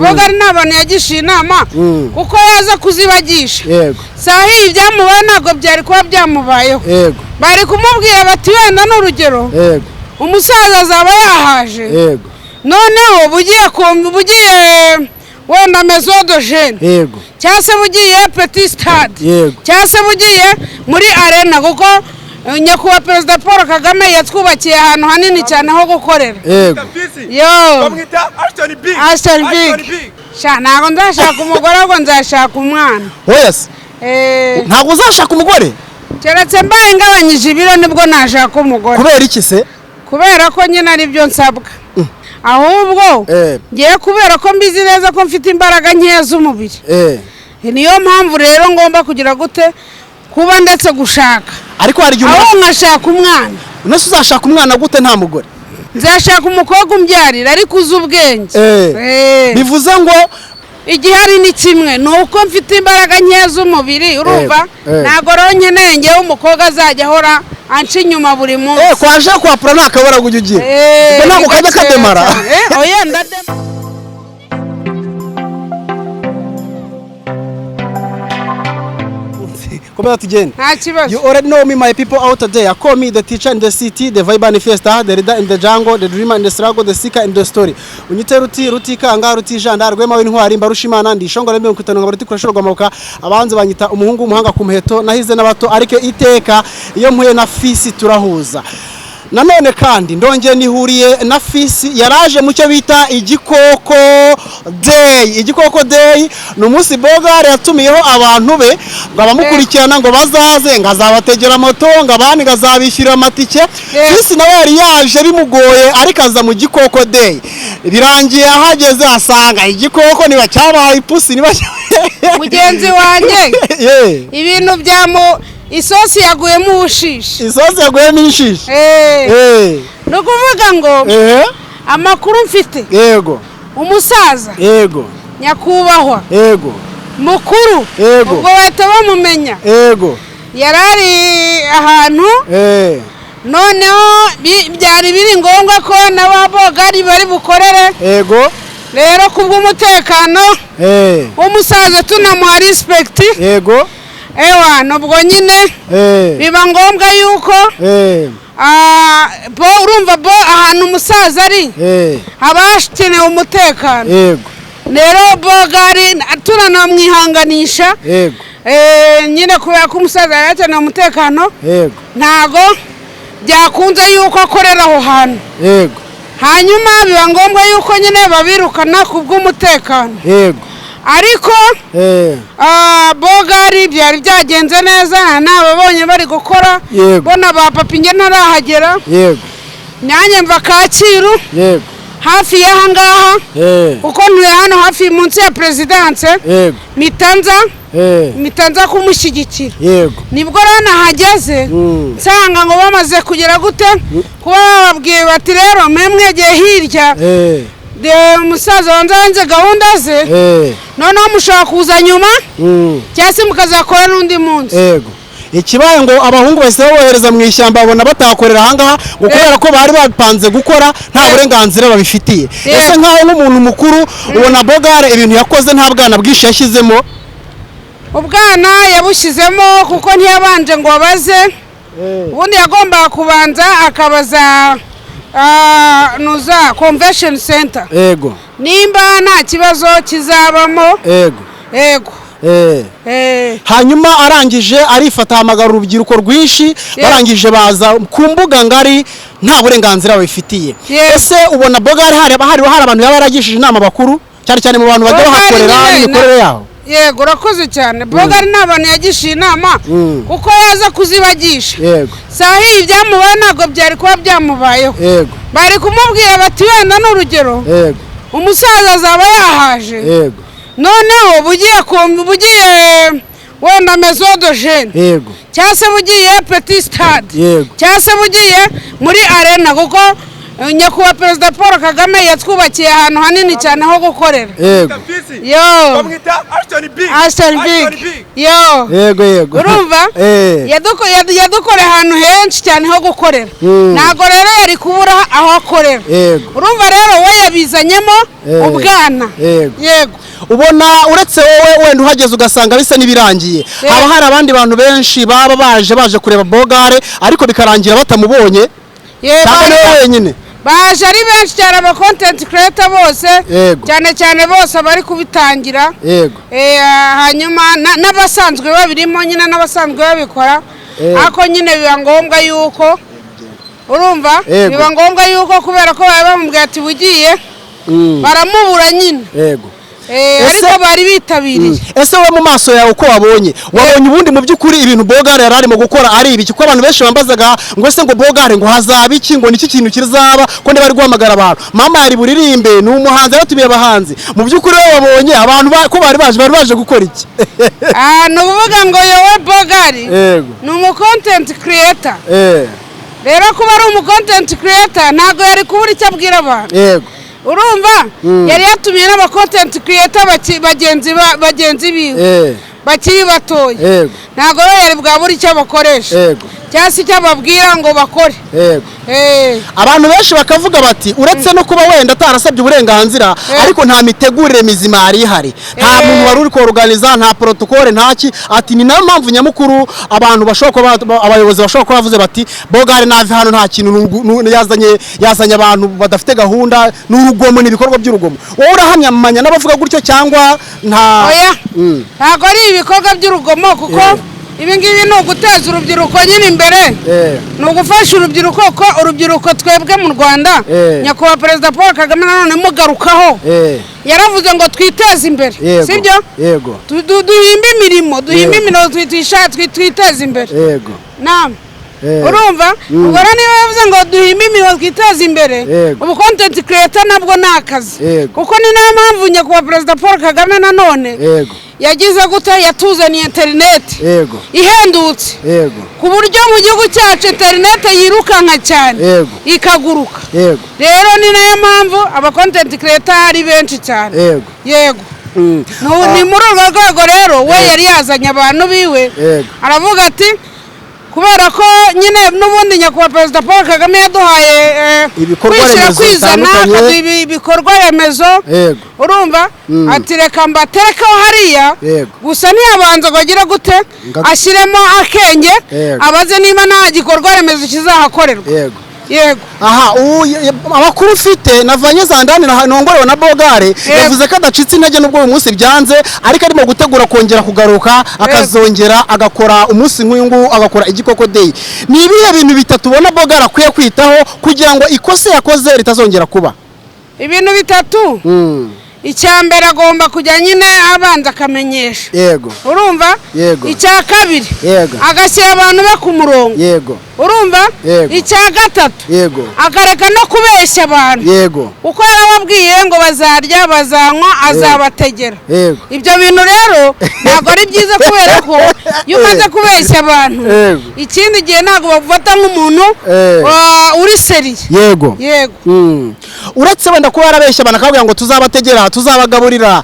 Bogari ni abantu yagishije inama, kuko yaza kuzibagisha, sahi ibyamubaye ntabwo byari kuba byamubayeho. Bari kumubwira bati, wenda ni urugero, umusaza azaba yahaje, noneho bugiye wenda Maison de Jeunes, cyangwa se bugiye Petit Stade, cyangwa se bugiye muri Arena, kuko nyakubahwa Perezida Paul Kagame yatwubakiye ahantu hanini cyane ho gukorera. Yo. Bamwita Ashton Big. Ashton Big. Sha, ntabwo nzashaka umugore, ahubwo nzashaka umwana. Oya se? Eh. Ntabwo uzashaka umugore? Keretse mbaye ngabanyije ibiro, nibwo nashaka umugore. Kubera iki se? Kubera ko nyine ari byo nsabwa. Ahubwo ngiye, kubera ko mbizi neza ko mfite imbaraga nkeya z'umubiri, niyo mpamvu rero ngomba kugira gute, kuba ndetse gushaka, Ariko hari igihe aho umuntu nkashaka umwana. Unese uzashaka umwana gute nta mugore? Nzashaka umukobwa umbyarira, ariko uzi ubwenge. Bivuze ngo Igihari ni kimwe, ni uko mfite imbaraga nkeya z'umubiri, urumva? Ntabwo rero nkeneye ngewe umukobwa azajya ahora anca inyuma buri munsi. Kwaje kwapura nta kabara ujya ugira. Ubwo ntabwo kajya Ni gakeya kademara? cyane. Oya, ndadema. Komeza tugende. Nta kibazo. You already know me, my people out there. Call me the teacher in the city, the vibe manifesta, the leader in the jungle, the dreamer in the struggle, the seeker in the story. Unyite Ruti, Rutikanga, Rutijanda, Rwema w'intwari, Mbarushimana, ndishongora 50 ngabo ruti kurashorwa amabuka. Abanze banyita umuhungu w'umuhanga ku muheto, nahize n'abato, ariko iteka iyo mpuye na Fisi turahuza. Nanone kandi ndongeye nihuriye na Fisi, yaraje mu cyo bita Igikoko Day. Igikoko Day ni umunsi Bogare yatumiyeho abantu be ngo abamukurikirana ngo bazaze, ngo azabategera moto, ngo abandi ngo azabishyurira amatike. Fisi nawe yari yaje bimugoye, ariko aza mu Gikoko Day. Birangiye ahageze asanga igikoko niba cyabaye ipusi, niba Mugenzi wanjye, ibintu bya mu isosi yaguyemo ubushishi. Isosi yaguyemo inshishi. Ni ukuvuga ngo amakuru mfite, umusaza, nyakubahwa mukuru, ubwo bahita bamumenya, yari ari ahantu, noneho byari biri ngombwa ko n'ababogari bari bukorere. Rero kubw'umutekano w'umusaza, tunamuha respect, ewa, nubwo nyine biba ngombwa yuko bo urumva bo ahantu umusaza ari haba hakenewe umutekano. Rero Bogari turanamwihanganisha, nyine kubera ko umusaza yari akeneye umutekano, ntago byakunze yuko akorera aho hantu. Hanyuma biba ngombwa yuko nyine babirukana ku bw'umutekano. Ariko Bogari byari byagenze neza, nababonye bari gukora, bona ba papi, njye ntarahagera. Nanjye mva Kacyiru, hafi y'aha ngaha, kuko ntuye hano hafi munsi ya perezidanse, mitanza mitanza kumushyigikira. Nibwo rero nahageze, nsanga ngo bamaze kugera gute, kuba bababwiye bati rero mwe mwegeye hirya, de umusaza wanze wanze gahunda ze, noneho mushobora kuza nyuma, cyangwa se mukazakora n'undi munsi. Yego, ikibaye ngo abahungu bahise babohereza mu ishyamba, babona batakorera ahangaha, ngo kubera ko bari bapanze gukora nta burenganzira babifitiye. Ese nkaho nk'umuntu mukuru ubona Bogare ibintu yakoze nta bwana bwinshi yashyizemo? Ubwana yabushyizemo, kuko ntiyabanje ngo abaze. Ubundi yagombaga kubanza akabaza nuza convention center nimba nta kibazo kizabamo. Yego. Hanyuma arangije arifata, ahamagara urubyiruko rwinshi, barangije baza ku mbuga ngari nta burenganzira babifitiye. Ese ubona Bogare hari abantu yaba yaragishije inama bakuru, cyane cyane mu bantu bajya Bogari bahakorera nyine n'imikorere yaho? Yego, urakoze cyane. Bogari ni abantu yagishije inama, kuko yaza kuzibagisha, sahi ibyamubaye ntabwo byari kuba byamubayeho. Bari kumubwira bati, wenda ni urugero, umusaza azaba yahaje, noneho bugiye wenda Maison de Jeunes, cyangwa se bugiye Petit Stade, cyangwa se bugiye muri Arena, kuko nyakubahwa Perezida Paul Kagame yatwubakiye ahantu hanini cyane ho gukorera. Fisi. Yo. Bamwita Ashton Big. Ashton Big, yo. Yego, yego. Urumva, yadukoreye ahantu henshi cyane ho gukorera. Ntabwo rero yari kubura aho akorera. Urumva rero we yabizanyemo ubwana. Yego. Ubona uretse wowe wenda uhageze ugasanga bisa n'ibirangiye, haba hari abandi bantu benshi baba baje kureba Bogare ariko bikarangira batamubonye, cyangwa niwe wenyine? Baje ari benshi cyane, aba content creator bose, cyane cyane bose abari kubitangira. Hanyuma n'abasanzwe babirimo nyine, n'abasanzwe babikora. Ariko nyine biba ngombwa yuko, urumva, biba ngombwa yuko kubera ko baba bamubwiye ati bugiye, baramubura nyine. Ariko bari bitabiriye. Ese wowe mu maso yawe uko wabonye ubundi mu by'ukuri ibintu Bogare yari arimo gukora ari ibiki? Kuko abantu benshi bambazaga ngo ese ngo Bogare ngo hazaba iki, ngo niki kintu kizaba, ko niba ari guhamagara abantu, mama yari buririmbe, ni umuhanzi, yaratumiye abahanzi. Mu by'ukuri wowe wabonye abantu ko bari baje gukora iki? Ah, ni ukuvuga ngo yowe Bogari ni umu content creator. Rero kuba ari umu content creator, ntabwo yari kubura icyo abwira abantu. Urumva, yari yatumiye n'aba content creator bagenzi biwe bakiri batoya. Ntabwo rero yari bwabura icyo bakoresha cyangwa se icyo ababwira ngo bakore. Abantu benshi bakavuga bati uretse no kuba wenda atarasabye uburenganzira, ariko nta mitegurire mizima yari ihari, nta muntu wari uri koruganiza, nta protocole, ntaki. Ati ni nayo mpamvu nyamukuru abantu bashobora kuba, abayobozi bashobora kuba bavuze bati Bogare nave hano, nta kintu yazanye abantu badafite gahunda, ni urugomo, ni ibikorwa by'urugomo. Wowe urahamyamanya n'abavuga gutyo cyangwa nta? Oya, ntabwo ari ibikorwa by'urugomo, kuko ibi ngibi ni uguteza urubyiruko nyine imbere, ni ugufasha urubyiruko, ko urubyiruko twebwe mu Rwanda, Nyakubahwa Perezida Paul Kagame nanone mugarukaho, yaravuze ngo twiteze imbere, sibyo? Yego. Duhimbe imirimo, duhimbe imirimo, twiteze imbere. Naam. Urumva, ubwo rero niba yavuze ngo duhimbe imirimo, twiteze imbere, ubu content creator nabwo ni akazi, kuko ni nayo mpamvu Nyakubahwa Perezida Paul Kagame nanone yagize gute, yatuzaniye interineti ihendutse, ku buryo mu gihugu cyacu interineti yirukanka cyane, ikaguruka. Rero ni nayo mpamvu aba content creator ari benshi cyane. Yego. Ni muri urwo rwego rero we yari yazanye abantu biwe, aravuga ati kubera ko nyine n'ubundi Nyakubahwa Perezida Paul Kagame yaduhaye Ibikorwa kwishyira remezo kwizana, bitandukanye. akaduha ibikorwa remezo, urumva, ati reka mbaterekeho hariya. Gusa ntiyabanza ngo agire gute, ashyiremo akenge, abaze niba nta gikorwa remezo kizahakorerwa. Yego. Aha amakuru ufite navanye zandani nongorewe na Bogare, yavuze ko adacitse intege nubwo uyu munsi byanze, ariko arimo gutegura kongera kugaruka, akazongera agakora umunsi nk'uyu nguyu, agakora Igikoko Day. Ni ibihe bintu bitatu ubona Bogare akwiye kwitaho kugira ngo ikosa yakoze ritazongera kuba? Ibintu bitatu. Icya mbere, agomba kujya nyine abanza akamenyesha. Urumva? Yego. Icya kabiri, agashyira abantu be ku murongo. Urumva? Yego. Icya gatatu, akareka no kubeshya abantu, kuko yarababwiye ngo bazarya, bazanywa, azabategera. Ibyo bintu rero ntabwo ari byiza, kubera ko iyo umaze kubeshya abantu, ikindi gihe ntabwo bagufata nk'umuntu uri sérieux. Yego. Uretse wenda kuba yarabeshya abantu akababwira ngo tuzabategera, tuzabagaburira,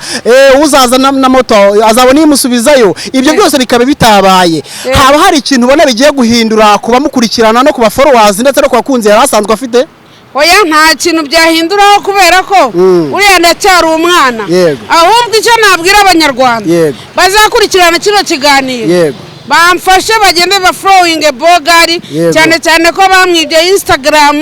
uzaza na moto azabona imusubizayo, ibyo byose bikaba bitabaye, haba hari ikintu ubona bigiye guhindura ku bamukurikirana no ku ba followers ndetse no ku bakunzi yari asanzwe afite? Oya, nta kintu byahinduraho, kubera ko uriya ndacyari umwana. Ahubwo icyo nabwira Abanyarwanda bazakurikirana kino kiganiro, bamfashe bagende bafollowinge Bogari, cyane cyane ko bamwibye Instagram,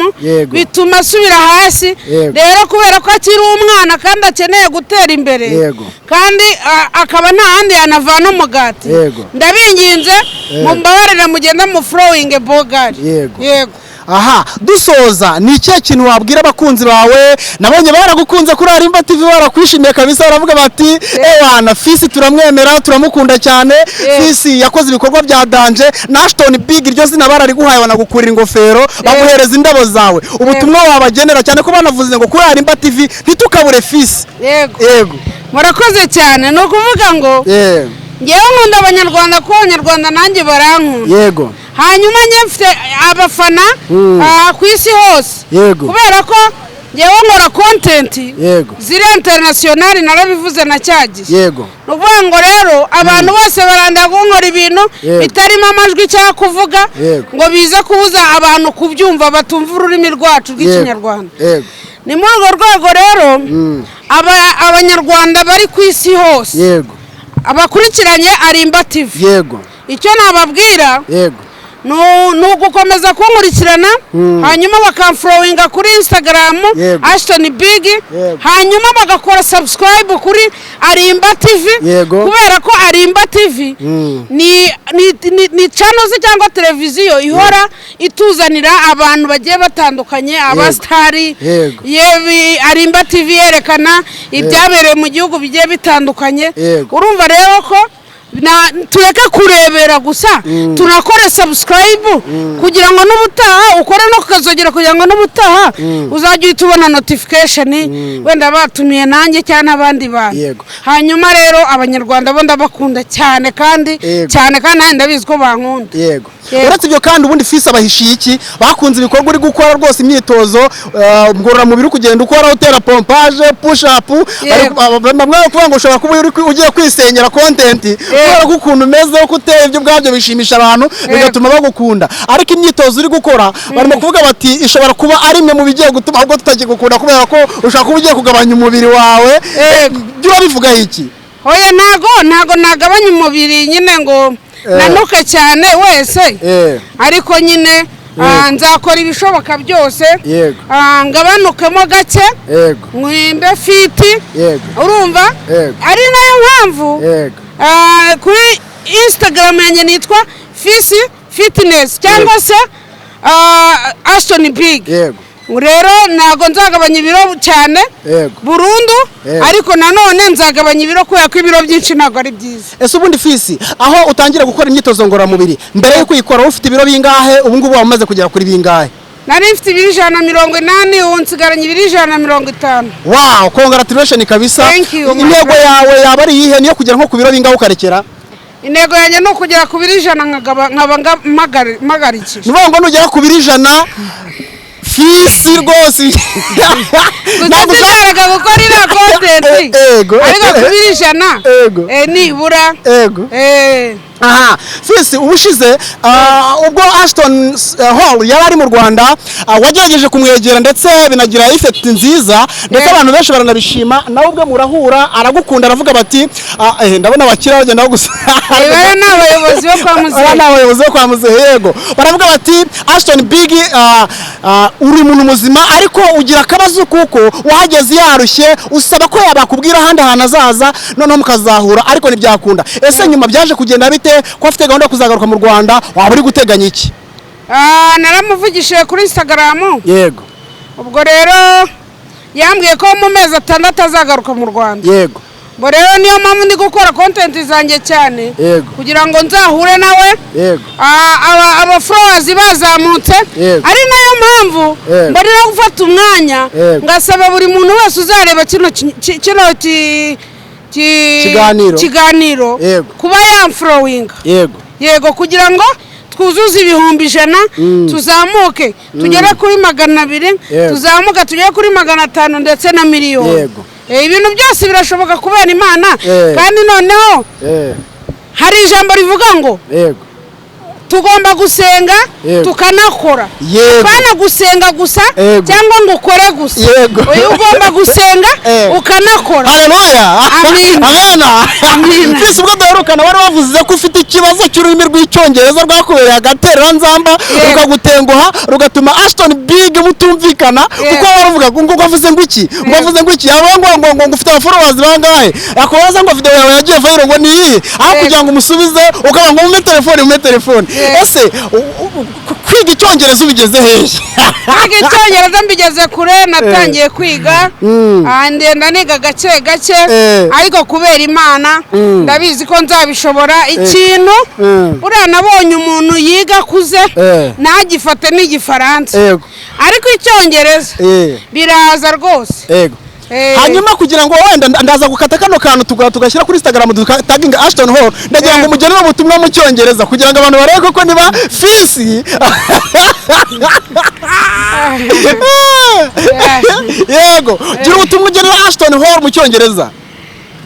bituma asubira hasi. Rero kubera ko akiri umwana kandi akeneye gutera imbere, kandi akaba nta handi yanavana umugati, ndabinginze, mumbabarire mugende mufollowinge Bogari. Yego. Aha dusoza, ni ikihe kintu wabwira abakunzi bawe? Nabonye baragukunze kuri Arimba TV, barakwishimiye kabisa, baravuga bati ewana Fisi turamwemera, turamukunda cyane. Fisi yakoze ibikorwa bya danger na Ashton Big, iryo zina barariguhaye, banagukurira ingofero, baguhereza indabo zawe. Ubutumwa wabagenera, cyane ko banavuze ngo kuri Arimba TV ntitukabure Fisi? Yego. Yego. Murakoze cyane. Ni ukuvuga ngo ngewe nkunda Abanyarwanda, kuko Abanyarwanda nanjye barankunda. Hanyuma njye mfite abafana ku isi hose, kubera ko Ngewe nkora content ziri international, narabivuze na cyagihe. Ni ukuvuga ngo rero abantu bose baranda kunkora ibintu bitarimo amajwi cyangwa kuvuga ngo bize kubuza abantu kubyumva, batumva ururimi rwacu rw'Ikinyarwanda. Ni muri urwo rwego rero Abanyarwanda bari ku isi hose abakurikiranye Arimba TV, icyo nababwira ni ugukomeza kunkurikirana, hanyuma bakamfollowinga kuri Instagram, Ashton Big, hanyuma bagakora subscribe kuri Arimba TV, kubera ko Arimba TV ni channel se cyangwa televiziyo ihora ituzanira abantu bagiye batandukanye, abasitari. Yewe, Arimba TV yerekana ibyabereye mu gihugu bigiye bitandukanye. Urumva rero ko tureke kurebera gusa, tunakore subscribe kugira ngo n'ubutaha ukore no kukazogera, kugira ngo n'ubutaha uzajye uhita ubona notification wenda batumiye nanjye cyangwa n'abandi bantu. Hanyuma rero Abanyarwanda bo ndabakunda cyane kandi cyane, kandi nanjye ndabizi ko bankunda. Uretse ibyo kandi, ubundi Fisi abahishiye iki? Bakunze ibikorwa uri gukora rwose, imyitozo ngororamubiri uri kugenda ukora, utera pompage, push up. Bamwe bari kuvuga ngo ushobora kuba ugiye kwisenyera content, kubera ko ukuntu umeze, uko uteye, ibyo ubwabyo bishimisha abantu, bigatuma bagukunda. Ariko imyitozo uri gukora, barimo kuvuga bati ishobora kuba ari imwe mu bigiye gutuma ahubwo tutagikunda, kubera ko ushobora kuba ugiye kugabanya umubiri wawe. Byo urabivugaho iki? Oya, ntago nagabanya umubiri nyine ngo nanuke cyane wese, ariko nyine nzakora ibishoboka byose ngabanukemo gake, mwimbe fit. Urumva, ari nayo mpamvu kuri Instagram yanjye nitwa Fisi Fitness cyangwa se Ashton Big. Rero ntabwo nzagabanya ibiro cyane burundu, ariko nanone nzagabanya ibiro, kubera ko ibiro byinshi ntabwo ari byiza. Ese ubundi Fisi, aho utangira gukora imyitozo ngororamubiri, mbere yo kuyikora ufite ibiro bingahe? Ubu ngubu waba umaze kugera kuri bingahe? Nari mfite ibiro 180, ubu nsigaranye ibiro 150. Wow, congratulation kabisa. Thank you, my Intego brother. yawe yaba ari iyihe? Niyo kugera nko ku biro bingahe ukarekera? Intego yanjye ni ukugera ku biro 100, nkaba mpagarikije. Ni ukuvuga ngo nugera ku biro 100, Fisi rwose Gusa ntabwo sinzareka gukora iriya content, ariko ku biro 100 nibura. Aha Fisi, ubushize ubwo Ashton Hall yari ari mu Rwanda, wagerageje kumwegera, ndetse binagira effect nziza, ndetse abantu benshi baranabishima, nawe ubwe murahura, aragukunda, aravuga bati ndabona abakira bagenda gusa. Bariya ni abayobozi bo kwa muzehe. Aba ni abayobozi bo kwa muzehe, yego. Baravuga bati Ashton Big, uri umuntu muzima, ariko ugira akabazo kuko wahageze yarushye, usaba ko yabakubwira ahandi hantu azaza noneho mukazahura, ariko ntibyakunda. Ese nyuma byaje kugenda bite, ko afite gahunda yo kuzagaruka mu Rwanda? Waba uri guteganya iki? Naramuvugishije kuri Instagram. Ubwo rero yambwiye ko mu mezi 6 azagaruka mu Rwanda. Ubwo rero niyo mpamvu ndi gukora content zanjye cyane kugira ngo nzahure nawe. Aba followers bazamutse, ari nayo mpamvu mbonera gufata umwanya ngasaba buri muntu wese uzareba kino Kiganiro. kiganiro kuba yamfollowinga. Yego, kugira ngo twuzuze 100,000, tuzamuke tugere kuri 200, tuzamuke tugere kuri 500 ndetse na miliyoni. Ibintu byose birashoboka kubera Imana. Kandi noneho hari ijambo rivuga ngo tugomba gusenga tukanakora. Bana gusenga gusa cyangwa ngo ukore gusa. Uyu ugomba gusenga ukanakora. Haleluya. Amina. Amena. Amina. Fisi, ubwo duherukana wari wavuze ko ufite ikibazo cy'ururimi rw'Icyongereza rwakubereye agatereranzamba, rukagutenguha, rugatuma Ashton Big mutumvikana, kuko waravuga ngo avuze ngo iki, ngo avuze ngo iki, yaba ngo ufite abafollowers bangahe, akubaza ngo video yawe yagiye viral ngo ni iyihe, aho kugira ngo umusubize ukaba ngo mume telefone, mume telefone. Ese kwiga Icyongereza ubigeze hehe? Kwiga Icyongereza mbigeze kure. Natangiye kwiga, ngenda niga gake gake, ariko kubera Imana ndabizi ko nzabishobora. Ikintu buriya nabonye umuntu yiga akuze ntagifate n'igifaransa, ariko Icyongereza biraza rwose. Hanyuma kugira ngo wenda ndaza gukata kano kantu tugashyira kuri Instagram, tutaginga Ashton Hall, ndagira ngo mugenere ubutumwa mu Cyongereza kugira ngo abantu barebe koko niba Fisi. Yego, gira ubutumwa ugenera Ashton Hall mu Cyongereza.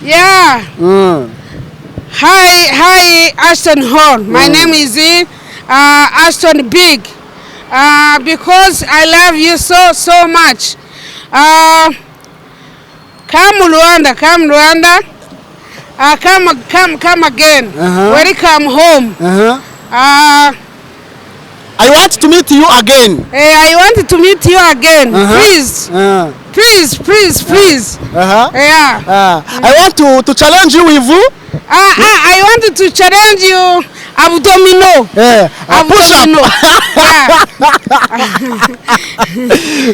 Yeah. Hi, hi, Ashton Hall. My name is Ashton Big. Because I love you so, so much. Come Rwanda, come Rwanda. Come, come, come again. Welcome home. I want to meet you again. I want to meet you again. Please, please, please, please. Yeah. I want to challenge you with I want to challenge you abdominal. Push up. Abdominal. Yeah.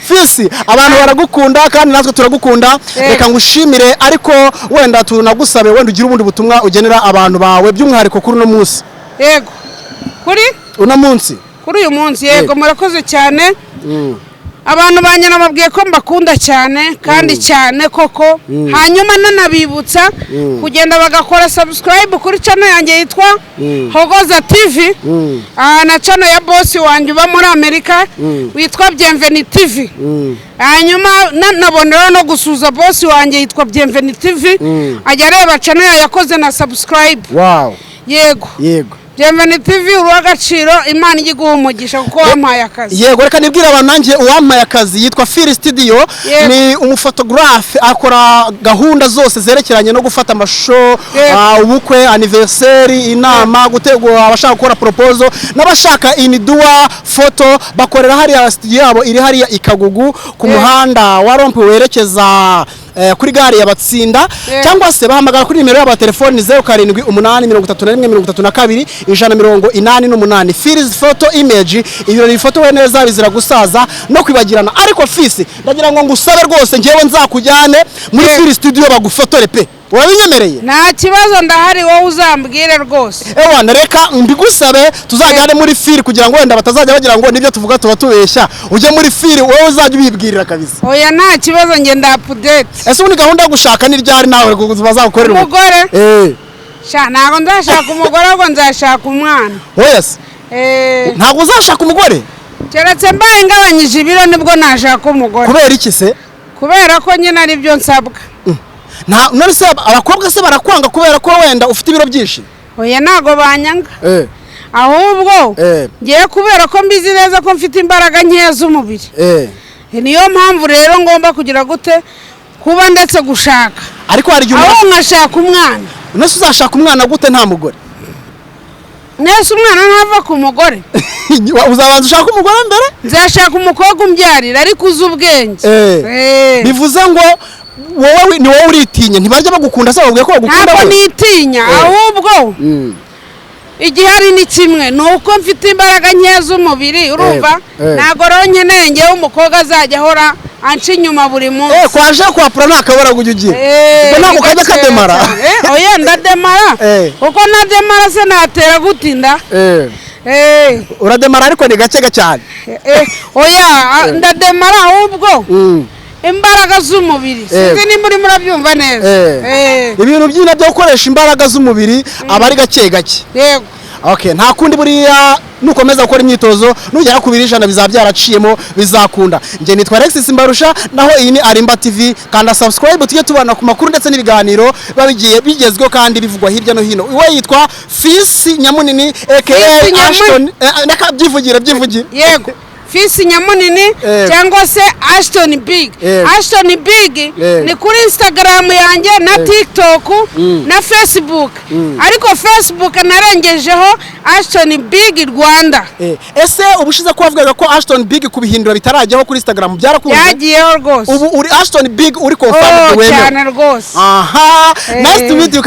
Fisi, abantu baragukunda kandi natwe turagukunda. Reka ngushimire, ariko wenda tunagusabe wenda ugire ubundi butumwa ugenera abantu bawe, by'umwihariko kuri uno munsi. Yego, kuri Uno munsi. Kuri uyu munsi, yego. Murakoze cyane. Abantu banjye nababwiye ko mbakunda cyane kandi cyane koko. Hanyuma nanabibutsa kugenda bagakora subscribe kuri channel yanjye yitwa Hogoza TV, na channel ya boss wanjye uba muri Amerika witwa Bienvenue TV. Hanyuma nanaboneraho no gusuza boss wanjye yitwa Bienvenue TV, ajya areba channel yakoze na subscribe. Yego. Bienvenue TV, uruw'agaciro, Imana ijya iguha umugisha kuko wampaye akazi. Yego, reka nibwire abantu nanjye uwampaye akazi yitwa Phil Studio. Ni umufotogarafe, akora gahunda zose zerekeranye no gufata amashusho, ubukwe, anniversaire, inama, gutegura abashaka gukora proposal n'abashaka indoor photo. Bakorera hariya, studio yabo iri hariya i Kagugu ku muhanda wa rond-point werekeza kuri gare ya Batsinda, cyangwa se bahamagara kuri nimero yabo ya telefoni 0783132188. Phil's Photo Image, ibirori bifotowe neza bizira gusaza no kwibagirana. Ariko Fisi, ndagira ngo ngusabe rwose, ngewe nzakujyane muri Phil Studio bagufotore pe, urabinyemereye? Nta kibazo, ndahari, wowe uzambwire rwose. Ewana, reka mbigusabe tuzajyane muri Phil kugira ngo wenda batazajya bagira ngo nibyo tuvuga tuba tubeshya. Ujye muri Phil, wowe uzajya ubibwirira kabisa. Oya, nta kibazo, njye nda update. Ese ubundi gahunda yo gushaka ni ryari nawe bazagukorera ubukwe? Umugore? Eh. Sha, ntabwo nzashaka umugore, ahubwo nzashaka umwana. Oya se? Eh. Ntabwo uzashaka umugore? Keretse mbaye ngabanyije ibiro nibwo nashaka umugore. Kubera iki se? Kubera ko nyine ari byo nsabwa. Nta none se abakobwa se barakwanga kubera ko wenda ufite ibiro byinshi? Oya, ntabwo banyanga, ahubwo ngiye kubera ko mbizi neza ko mfite imbaraga nkeya z'umubiri. Niyo mpamvu rero ngomba kugira gute, kuba ndetse gushaka, Ariko hari igihe aho umuntu nkashaka umwana. None se uzashaka umwana gute nta mugore? Nese umwana ntava ku mugore? Uzabanza ushaka umugore mbere? Nzashaka umukobwa umbyarira ariko uzi ubwenge. Bivuze ngo wowe ni wowe uritinya, ntibajya bagukunda se? Babwiye ko bagukunda? Ntabwo Wowe nitinya, ahubwo igihari ni kimwe, ni uko mfite imbaraga nkeya z'umubiri, urumva? Ntabwo rero nkeneye ngewe umukobwa azajya ahora anca inyuma buri munsi. Kwaje kwapura nta kabara ujya ugira? Ubwo ntabwo kajya Bigatera kademara? cyane. Oya, ndademara. Kuko nademara se natera gutinda? Urademara ariko ni gake cyane. Oya, ndademara ahubwo imbaraga z'umubiri, sinzi nimba urimo urabyumva neza. Ibintu byina byo gukoresha imbaraga z'umubiri aba ari gake gake. Yego. Okay, nta kundi, buriya nukomeza gukora imyitozo nugera ku biro 100 bizaba byaraciyemo, bizakunda. Njye nitwa Alexis Mbarusha, naho iyi ni Arimba TV. Kanda subscribe tujye tubana ku makuru ndetse n'ibiganiro biba bigiye bigezweho kandi bivugwa hirya no hino. We yitwa Fisi Nyamunini aka Fisi Nyamunini. Ashton, naka byivugire, byivugire. Yego, Fisi Nyamunini cyangwa se Ashton Big. Ashton Big ni kuri Instagram yanjye na TikTok na Facebook, ariko Facebook narengejeho Ashton Big Rwanda. Ese ubushize ko wavugaga ko Ashton Big kubihindura bitarajyaho kuri Instagram, byarakunze? Byagiyeho rwose. Ubu uri Ashton Big, uri confirmed, Oh, wemewe? cyane rwose. Aha, nice to meet you.